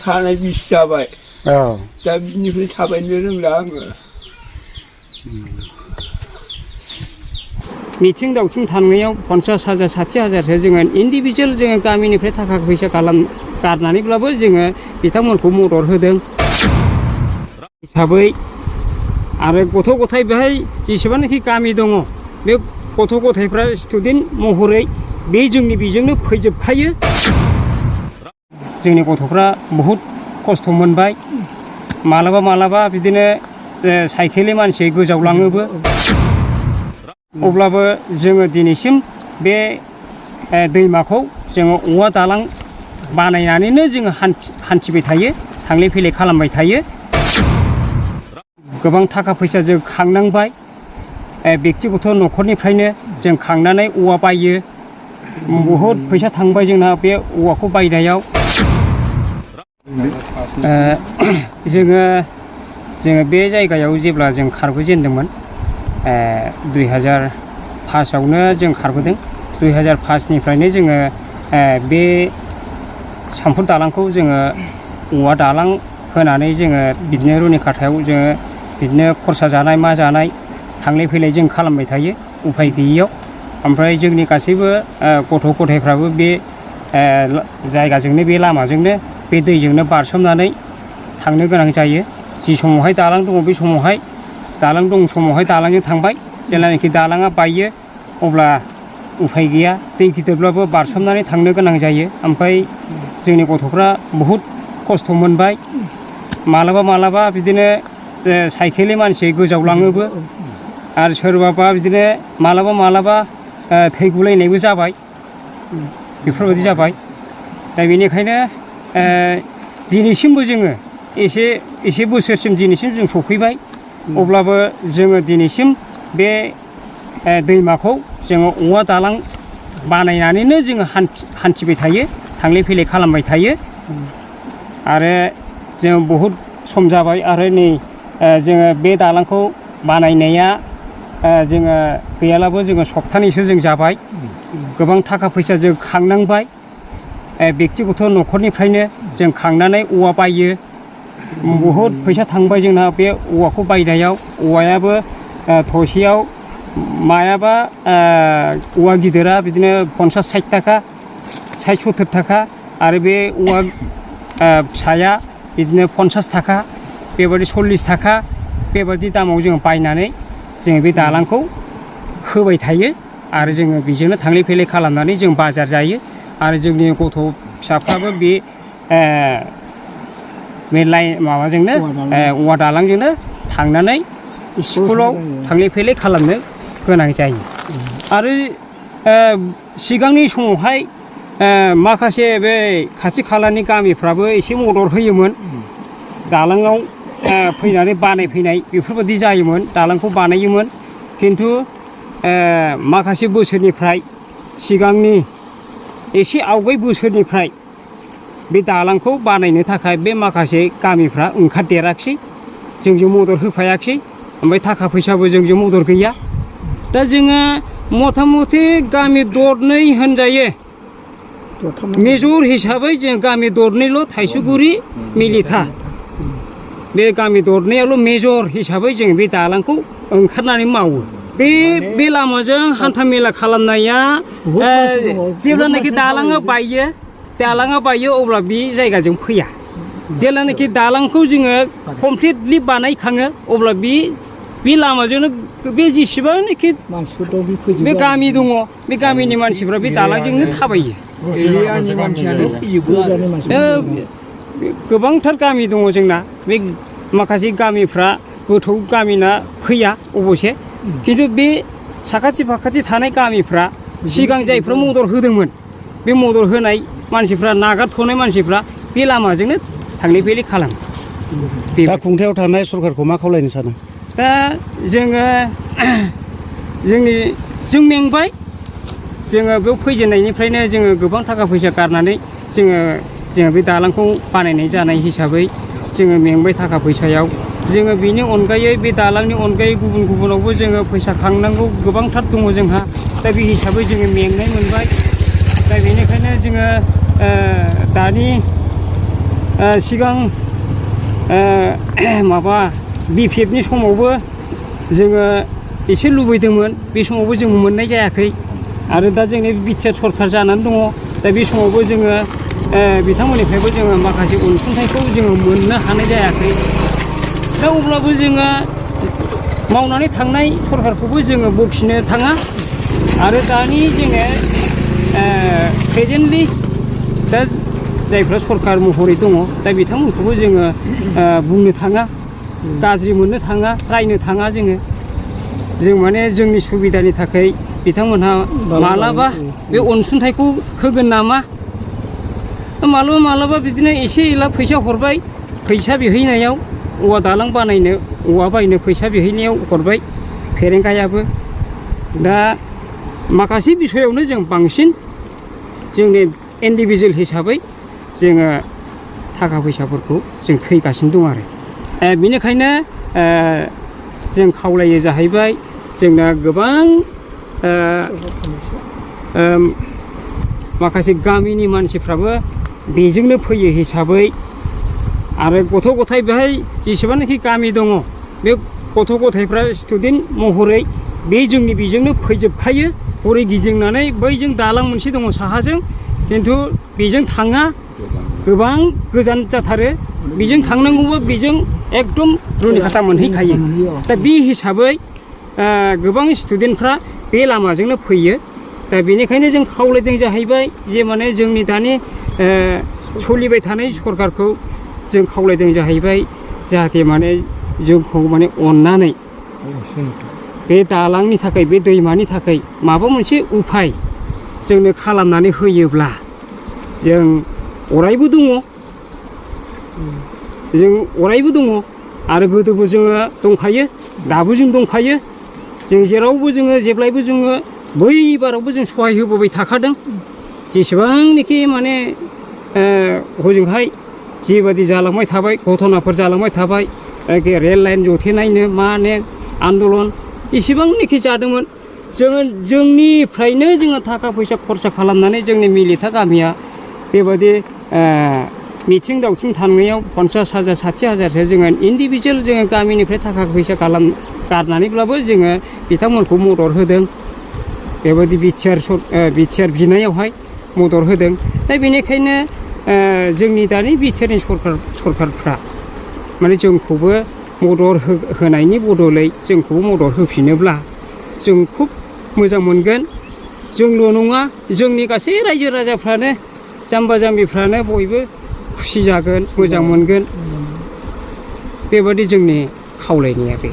सानाय बिस जाबाय दा बिनिफ्राय थाबायनो रोंला आङो मिथिं दावथिं थांनायाव 50,000 60,000सो जोङो इन्डिभिजुवेल जोङो गामिनिफ्राय थाखा फैसा गारनानैब्लाबो जोङो बिथांमोनखौ मदद होदों हिसाबै आरो गथ' गथाय बेहाय जेसेबांनाखि गामि दङ बे गथ' गथायफ्रा स्टुडेन्ट महरै बे जोंनि बेजोंनो फैजोबखायो जोंनि गथ'फ्रा बहुद खस्थ' मोनबाय मालाबा बिदिनो साइकेलनि मानसि गोजावलाङोबो अब्लाबो जोङो दिनैसिम बे दैमाखौ जोङो औवा दालां बानायनानैनो जोङो हान्थिबाय थायो थांलाय फैलाय खालामबाय थायो गोबां थाखा फैसा जों खांनांबाय बेक्तिगत न'खरनिफ्रायनो जों खांनानै औवा बायो बहुद फैसा थांबाय जोंना बे औवाखौ बायनायाव जोङो बे जायगायाव जेब्ला जों खारबोजेनदोंमोन 2005आवनो जों खारबोदों 2005निफ्रायनो जोङो बे सामफुर दालांखौ जोङो औवा दालां होनानै जोङो बिदिनो रुनिखाथायाव जोङो बिदिनो खरसा जानाय मा जानाय थांलाय फैलाय जों खालामबाय थायो उफाय गैयियाव ओमफ्राय जोंनि गासैबो गथ' गथायफ्राबो बे जायगाजोंनो बे लामाजोंनो बे दैजोंनो बारसोमनानै थांनो गोनां जायो जि समावहाय दालां दङ बे समावहाय दालां दं समावहाय दालांजों थांबाय जेब्लानाखि दालाङा बायो अब्ला उफाय गैया दै गिदिरब्लाबो बारसोमनानै थांनो गोनां जायो ओमफ्राय जोंनि गथ'फ्रा बहुद खस्थ' मोनबाय मालाबा बिदिनो साइकेलनि मानसि गोजावलाङोबो आरो सोरबाबा बिदिनो मालाबा थै गुलायनायबो जाबाय बेफोरबायदि जाबाय दा बेनिखायनो दिनैसिमबो जोङो एसे बोसोरसिम दिनैसिम जों सफैबाय अब्लाबो जोङो दिनैसिम बे दैमाखौ जोङो औवा दालां बानायनानैनो जोङो हान्थिबाय थायो थांलाय फैलाय खालामबाय थायो आरो जों बहुद सम जाबाय आरो नै जोङो बे दालांखौ बानायनाया जोङो गैयालाबो जोङो सप्तानैसो जों जाबाय गोबां थाखा फैसा जों खांनांबाय बेक्तिगत न'खरनिफ्रायनो जों खांनानै औवा बायो बहुद फैसा थांबाय जोंना बे औवाखौ बायनायाव औवायाबो थसेयाव मायाबा औवा गिदिरा बिदिनो 50-60 थाखा 60-70 थाखा आरो बे औवा फिसाया बिदिनो 50 थाखा बेबायदि 40 थाखा बेबायदि दामाव जों बायनानै जोङो बे दालांखौ होबाय थायो आरो जोङो बेजोंनो थांलाय फैलाय खालामनानै जों बाजार जायो आरो जोंनि गथ' फिसाफ्राबो बे माबाजोंनो औवा दालांजोंनो थांनानै स्कुलाव थांलाय फैलाय खालामनो गोनां जायो आरो सिगांनि समावहाय माखासे बे खाथि खालानि गामिफ्राबो एसे मदद होयोमोन दालाङाव फैनानै बानायफैनाय बेफोरबायदि जायोमोन दालांखौ बानायोमोन खिन्थु माखासे बोसोरनिफ्राय सिगांनि एसे आवगाय बोसोरनिफ्राय बे दालांखौ बानायनो थाखाय बे माखासे गामिफ्रा ओंखारदेराखिसै जोंजों मदद होफायाखिसै ओमफ्राय थाखा फैसाबो जोंजों मदद गैया दा जोङो मथा मथि गामि दरनै होनजायो मेजर हिसाबै जों गामि दरनैल' थाइसुगुरि मिलिथा बे गामि दरनैयावल' मेजर हिसाबै जों बे दालांखौ ओंखारनानै मावो बे लामाजों हान्था मेला खालामनाया जेब्लानाखि दालाङा बायो अब्ला बे जायगाजों फैया जेब्लानाखि दालांखौ जोङो कमप्लिटलि बानायखाङो अब्ला बे लामाजोंनो बे जेसेबांनाखि बे गामि दङ बे गामिनि मानसिफ्रा बे दालांजोंनो थाबायो गोबांथार गामि दङ जोंना बे माखासे गामिफ्रा गोथौ गामिना फैया अबसे खिन्थु बे साखाथि फाखाथि थानाय गामिफ्रा सिगां जायफ्रा मदद होदोंमोन बे मदद होनाय मानसिफ्रा नागारथ'नाय मानसिफ्रा बे लामाजोंनो थांलाय फैलाय खालामो दा खुंथायाव थानाय सरखारखौ मा खावलायनो सानो दा जों मेंबाय जोङो बेयाव फैजेननायनिफ्रायनो जोङो गोबां थाखा फैसा गारनानै जोङो बे दालांखौ बानायनाय जानाय हिसाबै जोङो मेंबाय थाखा फैसायाव जोङो बेनि अनगायै बे दालांनि अनगायै गुबुनावबो जोङो फैसा खांनांगौ गोबांथार दङ जोंहा दा बे हिसाबै जोङो मेंनाय मोनबाय दा बेनिखायनो जोङो दानि सिगां माबा BPF नि समावबो जोङो एसे लुबैदोंमोन बे समावबो जों मोननाय जायाखै आरो दा जोंनि बिटिआर सरखार जानानै दङ दा बे समावबो जोङो बिथांमोननिफ्रायबो जोङो माखासे अनसुंथाइखौ जोङो मोननो हानाय जायाखै दा अब्लाबो जोङो मावनानै थांनाय सरखारखौबो जोङो बखिनो थाङा आरो दानि जोङो प्रेजेन्टलि दा जायफ्रा सरखार महरै दङ दा बिथांमोनखौबो जोङो बुंनो थाङा गाज्रि मोननो थाङा रायनो थाङा जों माने जोंनि सुबिदानि थाखाय बिथांमोनहा मालाबा बे अनसुंथाइखौ होगोन नामा मालाबा बिदिनो एसे एला फैसा हरबाय फैसा बिहैनायाव औवा दालां बानायनो औवा बायनो फैसा बिहैनायाव हरबाय फेरेंगायाबो दा माखासे बिसयावनो जों बांसिन जोंनि इन्डिभिजुवेल हिसाबै जोङो थाखा फैसाफोरखौ जों थैगासिनो दं आरो बेनिखायनो जों खावलायो जाहैबाय जोंना गोबां माखासे गामिनि मानसिफ्राबो बेजोंनो फैयो हिसाबै आरो गथ' गथाय बेहाय जेसेबांनाखि गामि दङ बे गथ' गथायफ्रा स्टुडेन्ट महरै बे जोंनि बेजोंनो फैजोबखायो हरै गिदिंनानै बैजों दालां मोनसे दङ साहाजों खिन्थु बेजों थाङा गोबां गोजान जाथारो बेजों थांनांगौबा बेजों एकदम रुनिखाथा मोनहैखायो दा बे हिसाबै गोबां स्टुडेन्टफ्रा बे लामाजोंनो फैयो दा बेनिखायनो जों खावलायदों जाहैबाय जे माने जोंनि दानि सोलिबाय थानाय सरखारखौ जों खावलायदों जाहैबाय जाहाथे माने जोंखौ माने अननानै बे दालांनि थाखाय बे दैमानि थाखाय माबा मोनसे उफाय जोंनो खालामनानै होयोब्ला जों अरायबो दङ आरो गोदोबो जोङो दंखायो दाबो जों दंखायो जों जेरावबो जोङो जेब्लायबो जोङो बै बारावबो जों सहाय होबोबाय थाखादों जेसेबांनोखि माने हजोंहाय जिबादि जालांबाय थाबाय घटनाफोर जालांबाय थाबाय रेल लाइन जथेनायनो माने आन्दलन इसेबांनोखि जादोंमोन जोङो जोंनिफ्रायनो जोङो थाखा फैसा खरसा खालामनानै जोंनि मिलिटा गामिया बेबादि मिथिं दावथिं थांनायाव 50,000 60,000सो जोङो इन्डिभिजुवेल जोङो गामिनिफ्राय थाखा फैसा गारनानैब्लाबो जोङो बिथांमोनखौ मदद होदों बेबादि बिटिआर बिनायावहाय मदद होदों दा बेनिखायनो जोंनि दानि बिटिआरनि सरखारफ्रा माने जोंखौबो मदद होनायनि बदलै जोंखौबो मदद होफिनोब्ला जों खुब मोजां मोनगोन जोंल' नङा जोंनि गासै रायजो राजाफ्रानो जाम्बा जाम्बिफ्रानो बयबो खुसि जागोन मोजां मोनगोन बेबादि जोंनि खावलायनाया बे